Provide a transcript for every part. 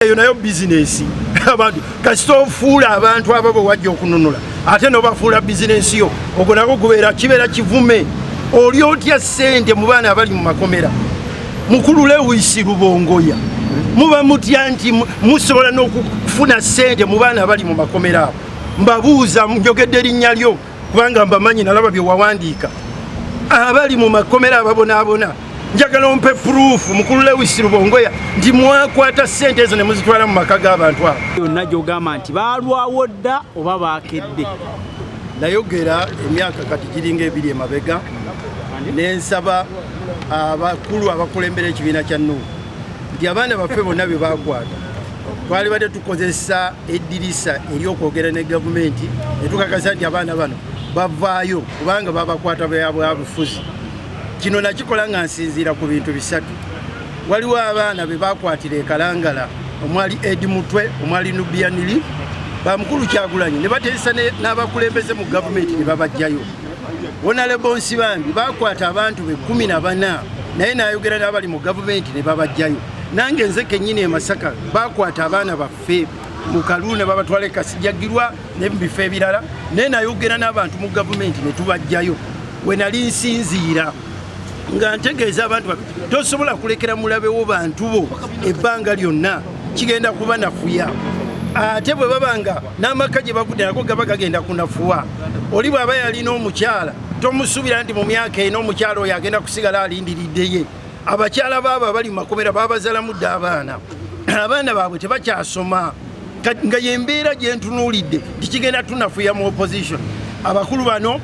Eyo nayo bizinesi. Abantu kasita ofuula abantu abo bwe wajja okununula, ate nobafuula bizinesi yo, ogwo nagwo gubeera kibeera kivume. Oli otya ssente mu baana abali mu makomera? Mukulu Lewis Rubongoya, muba mutya nti musobola n'okufuna ssente mu baana abali mu makomera abo? Mbabuuza, njogedde erinnya lyo kubanga mbamanyi, nalaba bye wawandiika. Abali mu makomera ababonaabona, njagala ompe proof, mukulu Lewis Rubongoya, nti mwakwata ssente ezo ne muzitwala mu maka g'abantu abo. Yonna gy'ogamba nti baalwawo dda oba baakedde? Nayogera emyaka kati giringa 2 emabega, nensaba abakulu abakulembera ekibiina kya NUP nti abaana baffe bonna be bakwata, twalibadde tukozesa eddirisa ery'okwogera ne gavumenti ne tukakasa nti abaana bano bavaayo, kubanga babakwata bya bufuzi. Kino nakikola nga nsinziira ku bintu bisatu. Waliwo abaana be bakwatira e Kalangala, omwali Edi Mutwe, omwali Nubian Li, bamukulu Kyagulanyi ne bateesa n'abakulembeze mu gavumenti ne babajjayo. Honorable Nsibambi bakwata abantu be 14, naye nayogera n'abali mu gavumenti ne babajjayo. Nange nze kennyini e Masaka bakwata abaana baffe mu kalulu ne babatwala e Kasijjagirwa ne mu bifo ebirala, naye nayogera n'abantu mu gavumenti ne tubajjayo. We nali nsinziira nga ntegeeza abantu baffe, tosobola kulekera mulabewo bantu bo ebbanga lyonna, kigenda kuba nafuya. Ate bwe baba nga n'amaka gye bavudde nago gaba gagenda kunafuwa. Oli bw'aba yalina omukyala, tomusuubira nti mu myaka ena omukyala oyo agenda kusigala alindiriddeye. Abakyala baabo abali mu makomera babazalamu dda abaana, abaana baabwe tebakyasoma. Nga yembeera gye ntunuulidde nti kigenda tunafuya mu opposition. Abakulu bano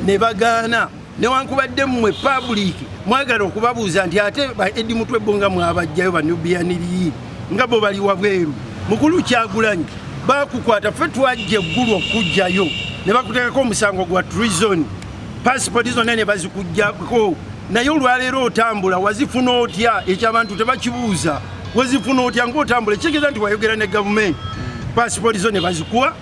ne bagaana, newankubadde mmwe public mwagala okubabuuza nti ate ba Edi Mutwe bo nga mwabajjayo, ba Nubian Li nga bo bali wabweru. Mukulu Kyagulanyi, bakukwata, ffe twajja eggulu okujjayo, ne bakuteekako omusango gwa treason, pasipoti zonna ne bazikugjako, naye olwaleero otambula. Wazifuna otya? Ekyo abantu tebakibuuza. Wazifuna otya ngaotambula? Ekitegeeza nti wayogera ne gavumenti, pasipoti zo ne bazikuwa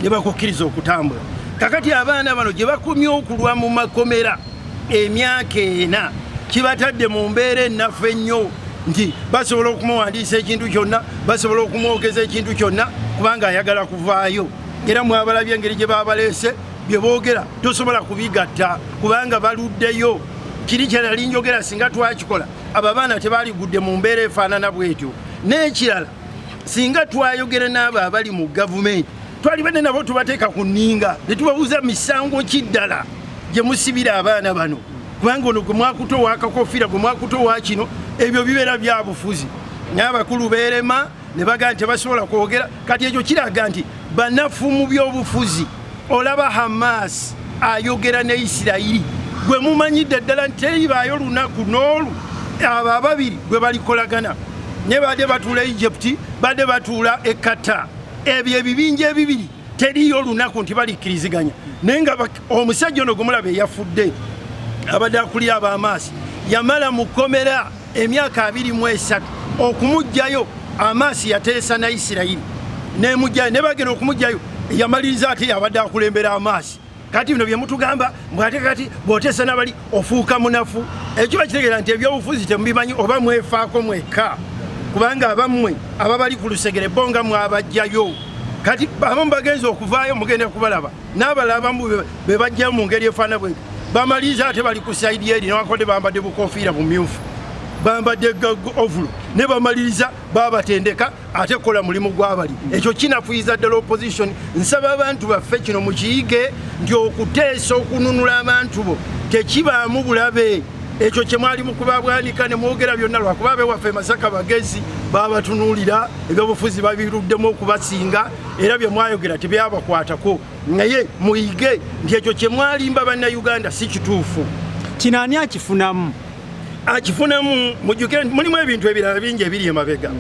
ne bakukkiriza okutambula. Kakati abaana bano gye bakomye okulwa mu makomera emyaka 4, kibatadde mu mbeera ennafu ennyo nti basobola okumuwandiisa ekintu kyonna, basobola okumwogeza ekintu kyonna, kubanga ayagala kuvaayo. Era mwabalabye engeri gye babaleese, bye boogera tosobola kubigatta kubanga baluddeyo. Kiri kyenali njogera, singa twakikola, abo abaana tebaligudde mu mbeera efaanana bwetyo. N'ekirala, singa twayogera n'abo abali mu gavumenti, twalibadde nabo tubateeka ku nninga ne tubabuuza misango ki ddala gye musibira abaana bano, kubanga ono gwe mwakuta owakakofiira, gwe mwakuta owa kino, ebyo bibeera byabufuzi. Naye abakulu beerema ne bagaa nti tebasobola kwogera. Kati ekyo kiraga nti banafu mu byobufuzi. Olaba Hamas ayogera ne Isirayiri, gwe mumanyidde ddala nti teribaayo lunaku n'olu abo ababiri gwe balikolagana. Naye badde batuula Egypt, badde batuula e Qatar, ebyo ebibinja ebibiri teriyo olunaku nti balikkiriziganya. Naye nga omusajja ono gwemulaba eyafudde abadde akulira ab'amaasi, yamala mukomera emyaka 23. Okumugjayo, Amaasi yateesa na Isirayiri nemugjayo, ne bagenda okumugjayo yamaliriza ate yabadde akulembera Amaasi. Kati bino byemutugamba mbw ate kati bw'oteesa nabali ofuuka munafu, ekyo bakitegeera nti ebyobufuzi temubimanyi oba mwefaako mwekka, kubanga abammwe ababali ku lusegere bo nga mwabajjayo. Kati abamu bagenza okuvaayo, mugenda kubalaba n'abalala abamu be bajjayo mu ngeri efaana bwe bamaliriza ate bali ku side eri, newankubadde bambadde bukofiira bumyufu, bambadde overall, ne bamaliriza babatendeka ate kukola mulimu gwabali. Ekyo kinafuyiza ddala opposition. Nsaba abantu baffe kino mukiyige nti okuteesa okununula abantu bo tekibaamu bulabe. Ekyo kyemwali mukuba bwanika ne mwogera byonna, lwakuba abewaffe Masaka bagezi, babatunuulira, ebyobufuzi babiruddemu okubasinga, era bye mwayogera tebyabakwatako. Naye muyige nti ekyo kyemwalimba Bannayuganda si kituufu. Kino ani akifunamu? Akifunamu, mujjukire nti mulimu ebintu ebirala bingi ebiri emabega.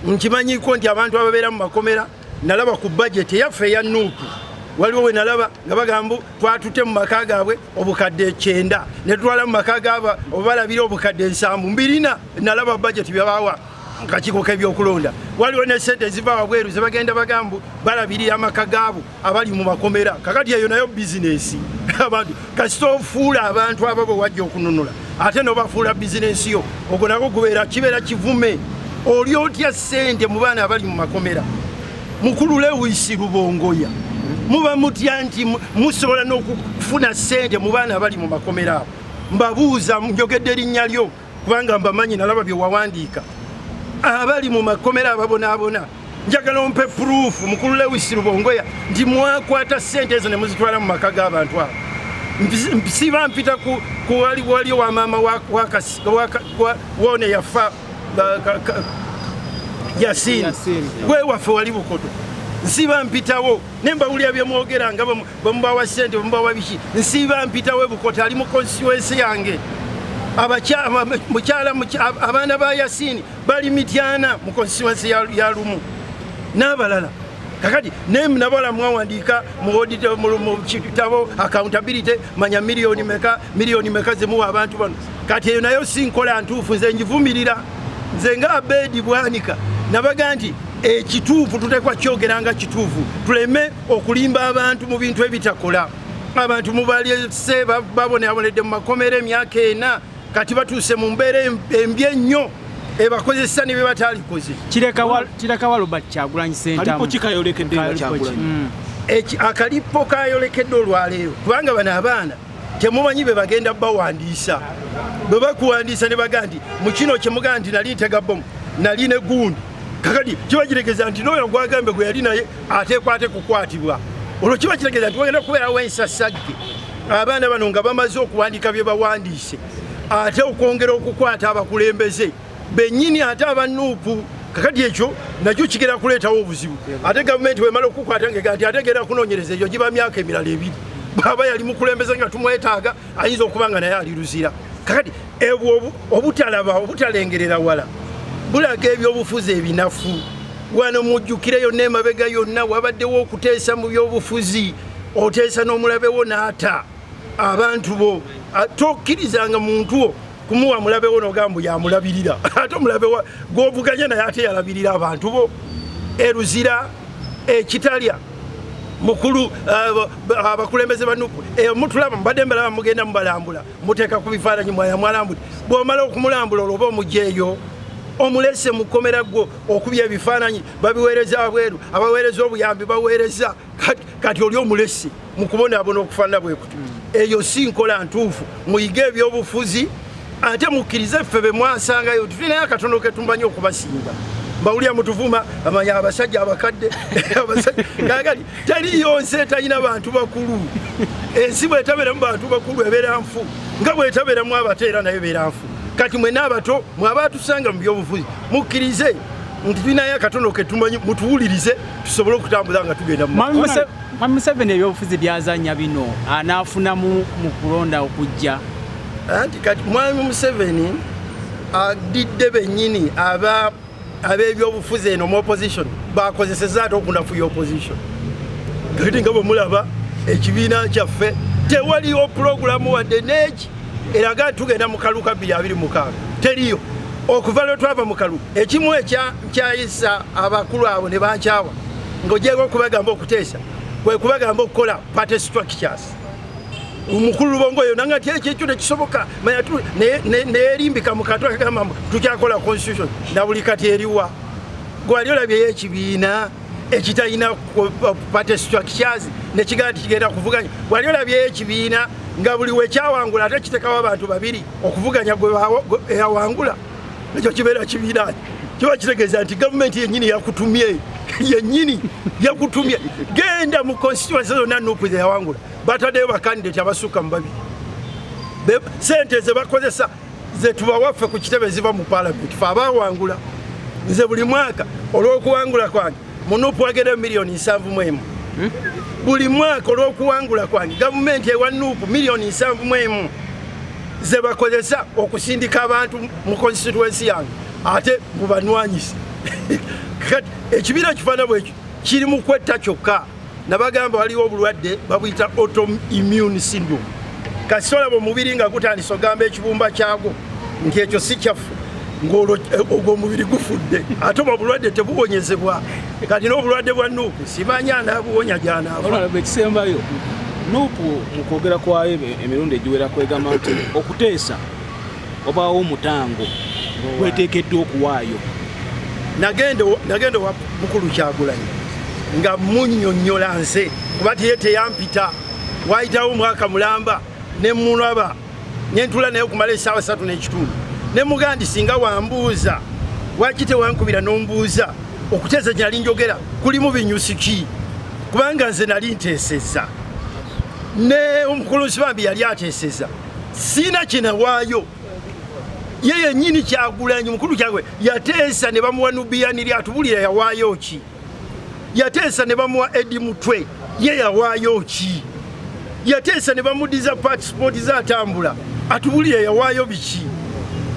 Nkimanyiko nti abantu ababeera mu makomera, nalaba ku bajeti eyaffe eya NUP, waliwo we nalaba nga bagamba twatute mu maka gaabwe obukadde 90, ne tutwala mu maka gaabwe obalabira obukadde 70. Mbirina, nalaba bajeti byebawa kakiiko k'ebyokulonda. Waliwo ne sente eziva wabweru zebagenda bagambu balabirira amaka gaabo abali mu makomera. Kakati eyo nayo bizinesi. Abantu kasita ofuula abantu abo bwe wajja okununula, ate nobafuula bizinesi yo, ogwo nagwo gubeera kibeera kivume. Oli otya ssente mu baana abali mu makomera? Mukulu Lewis Rubongoya, muba mutya nti musobola n'okufuna ssente mu baana abali mu makomera abo? Mbabuuza, njogedde erinnya lyo kubanga mbamanyi, nalaba bye wawandiika. Abali mu makomera ababonaabona, njagala ompe proof, mukulu Lewis Rubongoya, nti mwakwata ssente ezo ne muzitwala mu maka g'abantu abo. Siba mpita ku wali wa maama wone yafa Yasini gwe waffe wali Bukoto, nsiba mpitawo ne mbawulira bye mwogera nga bwemubawa ssente, bwemubawa biki. Nsiba mpitawo e Bukoto, ali mu constituency yange. Mukyala, abaana ba Yasini bali Mityana mu constituency ya Lumu n'abalala. Kakati nabala mwawandiika mu kitabo accountability, manya miliyoni meka, miliyoni meka zemuwa abantu bano. Kati eyo nayo si nkola ntuufu, nze njivumirira. Nze nga Abedi Bwanika nabaga nti ekituufu tutekwa kyogera nga kituufu, tuleme okulimba abantu mu bintu ebitakola. Abantu mubalese babonabonedde mu makomera emyaka 4, kati batuuse mu mbeera embi ennyo ebakozesa ne bye bataalikoze. Kireka wa Robert Kyagulanyi Ssentamu. Kalipo ki kayolekedde nga Kyagulanyi? Akalipo kayolekedde olwaleero kubanga bano abaana temumanyi be bagenda bawandiisa. Bwe bakuwandiisa ne bagaa nti mu kino kye mugaa nti nali ntega bbomu, nali ne gundi, kakati kiba kitegeeza nti n'oyo gwagambe gwe yali naye ateekwa ate kukwatibwa. Olwo kiba kitegeeza nti wagenda kubeerawo ensasagge, abaana bano nga bamaze okuwandiika bye bawandiise, ate okwongera okukwata abakulembeze bennyini ate aba Nuupu. Kakati ekyo nakyo kigenda kuleetawo obuzibu. Ate gavumenti bwemala okukwata ngega nti ate genda kunoonyereza, ekyo giba myaka emirala 2. Bw'aba yali mukulembeze nga tumwetaaga, ayinza okuba nga naye ali Luzira. Kakati ebwo obutalaba, obutalengerera wala bulaga ebyobufuzi ebinafu. Wano mujjukire yonna emabega yonna wabaddewo okuteesa mu byobufuzi, oteesa n'omulabewo n'ata abantu bo. Tokkirizanga muntu wo kumuwa mulabewo n'ogamba yamulabirira, ate omulabewo gw'ovuganya naye ate yalabirira abantu bo. Eruzira ekitalya mukulu, abakulembeze ba Nupu mutulaba mubadde mbalaba mugenda mubalambula, muteeka ku bifaananyi mwaya mwalambula. Bw'omala okumulambula olwo oba omugyeyo omulese mu kkomera gwo okubya ebifaananyi babiweereza abweru, abaweereza obuyambi baweereza. Kati oli omulese mu kubonaabona okufaanana bwe kutyo. Eyo si nkola ntuufu. Muyige ebyobufuzi ate mukkirize ffe be mwasangayo tulinayo akatono ke tumbanyi okubasinga. Mbawulira mutuvuma amanya abasajja abakadde. Kakati teriyo nsi etalina bantu bakulu. Ensi bwetabeeramu bantu bakulu ebeera nfu, nga bwetabeeramu abato era nayo ebeera nfu. Kati mwenna abato mwaba atusanga mu byobufuzi, mukkirize nti tulinayo akatono ke tumanyi, mutuwulirize tusobole okutambuza nga tugenda mu Mwami Museveni ebyobufuzi byazannya bino anaafunamu mu kulonda okujja? Anti kati Mwami Museveni adidde bennyini ab'ebyobufuzi eno mu opposition bakozeseza ate okunafuya opposition. Kati nga bwe mulaba ekibiina kyaffe tewaliwo pulogulamu wadde n'eki eraga nti tugenda mu kalulu ka 2026, teriyo. Okuva lwe twava mu kalulu, ekimu ekyankyayisa abakulu abo ne bankyawa ng'ogyeko okubagamba okuteesa kwe kubagamba okukola party structures. Omukulu Lubongo oyo nanga nti ekyo ekyo tekisoboka, neyerimbika mu kantu akagamba mbu tukyakola constitution na buli kati eriwa. Gwali olabyeyo ekibiina ekitalina party structures nekigamba nti kigenda kuvuganya? Wali olabyeyo ekibiina nga buli wekyawangula ate kitekawo abantu babiri okuvuganya gwe eyawangula? Ekyo kibeera kibiina kiba kitegeeza nti gavumenti yennyini yakutumye, yennyini yakutumye. Genda mu constituency zonna Nupu zeyawangula, bataddeyo bakandidate abasukka mu babiri. Sente ze bakozesa zetubawaffe ku kitebe ziva mu palamenti. Fe abawangula, nze buli mwaka olw'okuwangula kwange mu Nupu wagenda miliyoni 71. Buli mwaka olw'okuwangula kwange gavumenti ewa Nupu miliyoni 71 ze bakozesa okusindika abantu mu constituency yange ate mubanwanyise. Kati ekibiina kifaana bwekyo kiri mu kwetta kyokka. Nabagamba waliwo obulwadde babuyita autoimmune syndrome. Kasita olaba omubiri nga gutandise ogamba ekibumba kyagwo nti ekyo si kyaffe, ng'olwo ogwo omubiri gufudde. Ate obwo obulwadde tebuwonyezebwa. Kati n'obulwadde bwa Nuupu simanyi anaabuwonya gy'anaava. Ekisembayo, Nuupu mu kwogera kwayo emirundi egiwera kwegamba nti okuteesa wabaawo omutango gweteekeddwa okuwaayo. Nagenda wa mukulu Kyagulanyi nga munnyonnyola nze, kuba tiye teyampita. Wayitawo omwaka mulamba ne mulaba, nentula naye okumala essaawa 3.5, ne mugamba nti singa wambuuza, waki tewankubira n'ombuuza okuteesa kye nali njogera kulimu binyusi ki? Kubanga nze nali nteesezza ne omukulu Nsibambi yali ateesezza, siina kyenawaayo. Ye yennyini Kyagulanyi, mukulu Kyagulanyi yateesa ne bamuwa Nubian Li, atubulira yawaayo ki? Yateesa ne bamuwa Eddie Mutwe, ye yawaayo ki? Yateesa ne bamudiza passport zatambula, atubulira yawaayo biki?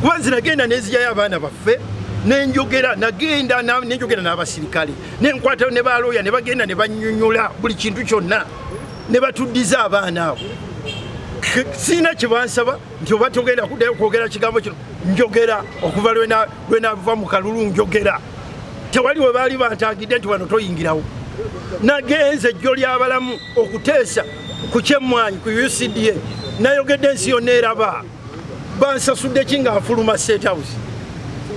Kuba nze nagenda nenzijayo abaana baffe, nenjogera, nagenda nenjogera n'abasirikale, nenkwata ne balooya, ne bagenda ne banyonyola buli kintu kyonna ne batuddiza abaana abo. Siina kyebansaba nti oba togenda kuddayo kwogera kigambo kino. Njogera okuva lwenava mu kalulu, njogera. Tewali we baali bantagidde nti wano toyingirawo. Nagenze ejjo ly'abalamu okuteesa ku kyemmwanyi ku UCDA, nayogedde ensi yonna eraba. Bansasudde ki nga nfuluma State House?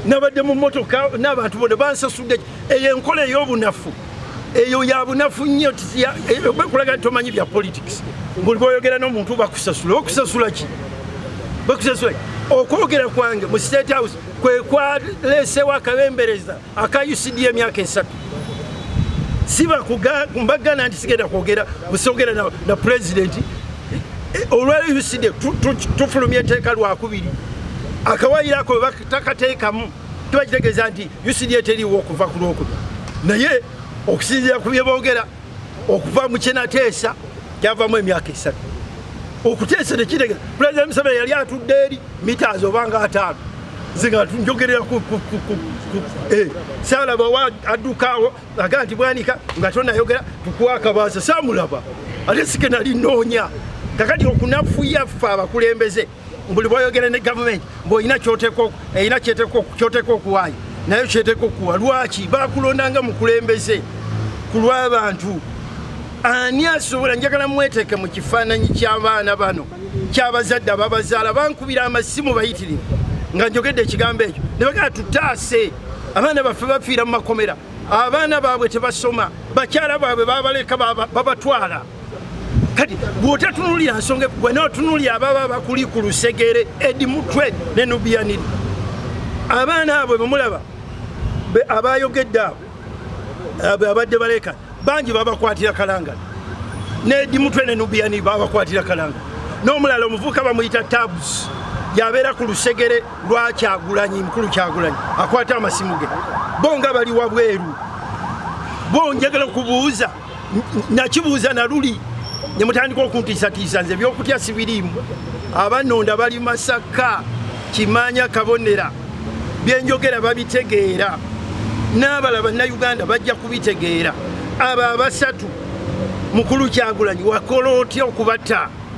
Nabadde mu motoka n'abantu bonna, bansasudde ki? Eyo enkola ey'obunafu, eyo ya bunafu nnyo, bekulaga nti tomanyi bya politics. Buli bwoyogera n'omuntu bakusasula, bakusasula ki? Bakusasula ki? Okwogera kwange mu State House kwe kwaleesewo akabembereza aka UCD emyaka 3. Siba mbagana nti sigenda kwogera busogera na president olwali UCD tufulumya etteeka lwakubiri, akawayiro ako batakateekamu kiba kitegeeza nti UCD teriiwo okuva ku Lwokubiri. Naye okusinziira ku bye boogera, okuva mu kyenateesa kyavamu emyaka 3 okuteesa, tekitegeeza. President Museveni yali atudde eri mitazi oba nga 50, nze nga njogerera saalaba wa addukawo aga nti Bwanika nga tonayogera tukuwa akabaasa, saamulaba, ate sike nali nnoonya. Kakati okunafuya ffe abakulembeze, buli bwoyogera ne gavumenti ng'olina erina kyoteeka okuwaayo, naye kyeteeka okuwa. Lwaki bakulondanga mukulembeze ku lw'abantu? Ani asobola? Njagala mweteeke mu kifaananyi ky'abaana bano, ky'abazadde ababazaala. Bankubira amasimu bayitirivu nga njogedde ekigambo ekyo, ne bagamba tutaase abaana baffe, bafiira mu makomera, abaana baabwe tebasoma, bakyala baabwe babaleka, babatwala. Kati bw'otatunulira nsonga, gwe n'otunulira ababa bakuli ku lusegere, Eddie Mutwe ne Nubian Li, abaana abo bemulaba abayogedde abo, abo abadde baleka bangi babakwatira Kalangala, ne Eddie Mutwe ne Nubian Li babakwatira Kalangala. N'omulala omuvubuka bamuyita Tabs, yabeera ku lusegere lwa Kyagulanyi, mukulu Kyagulanyi akwata amasimu ge, bo nga bali wabweru. Bo njagala kubuuza, nakibuuza naluli ne mutandika okuntiisatiisa. Nze ebyokutya sibiriimu. Abanonda bali Masaka, Kimanya, Kabonera, byenjogera babitegeera, n'abala Bannayuganda bajja kubitegeera. Abo abasatu, mukulu Kyagulanyi, wakola otya okubatta?